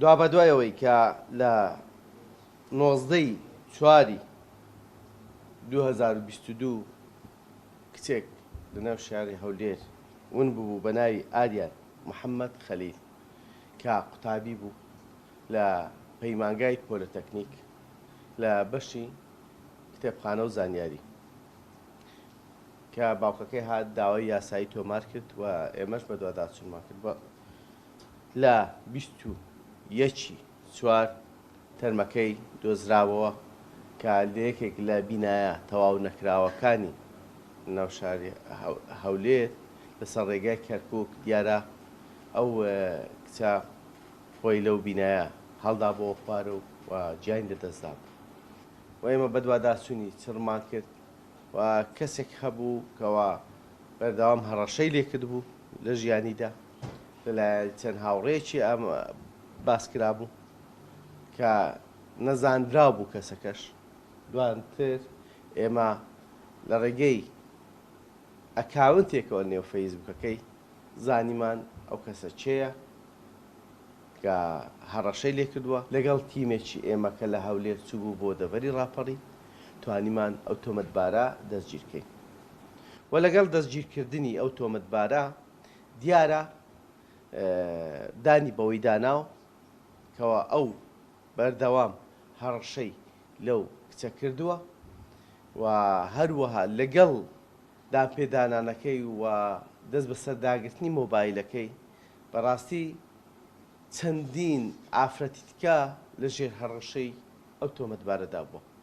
دوابەدوای ئەوەی کە لە 19 ی چواری 2022 کچێک لەناو شاری هەولێر ون ببوو بە ناوی ئاریان محەممەد خەلیل کە قوتابی بوو لە پەیمانگای پۆلەتەکنیک لە بەشی کتێبخانە و زانیاری کە باوکەکەی هات داوای یاسایی تۆمار کرد و ئێمەش بەدواداچوونمان کرد بە لە 21 ی چوار تەرمەکەی دۆزراوەوە کە لە یەکێک لە بینایە تەواو نەکراوەکانی ناو شاری هەولێر لەسەر ڕێگای کەرکوک دیارە ئەو کچە خۆی لەو بینایە هەڵدابۆوە خوارەوە و گیانی لەدەستدابوو و ئێمە بەدواداچوونی چڕمان کرد و کەسێک هەبوو کەوا بەردەوام هەڕەشەی لێکردبوو لە ژیانیدا لەلایەن چەند هاوڕێیەکی ئەم باس کرابوو کە نەزانراو بوو کەسەکەش دواتر ئێمە لە ڕێگەی ئەکاونتێکەوە نێو فەیسبوکەکەی زانیمان ئەو کەسە کێیە کە هەڕەشەی لێکردووە، لەگەڵ تیمێکی ئێمە کە لە هەولێر چووبوو بۆ دەڤەری ڕاپەڕین توانیمان ئەو تۆمەتبارە دەستگیرکەین و لەگەڵ دەستگیرکردنی ئەو تۆمەتبارە دیارە دانی بەوەی داناو کەوا ئەو بەردەوام هەڕەشەی لەو کچە کردووە و هەروەها لەگەڵ دانپێدانانەکەی و دەست بەسەرداگرتنی مۆبایلەکەی بەڕاستی چەندین ئافرەتی دیکە لەژێر هەڕەشەی ئەو تۆمەتبارەدا بووە.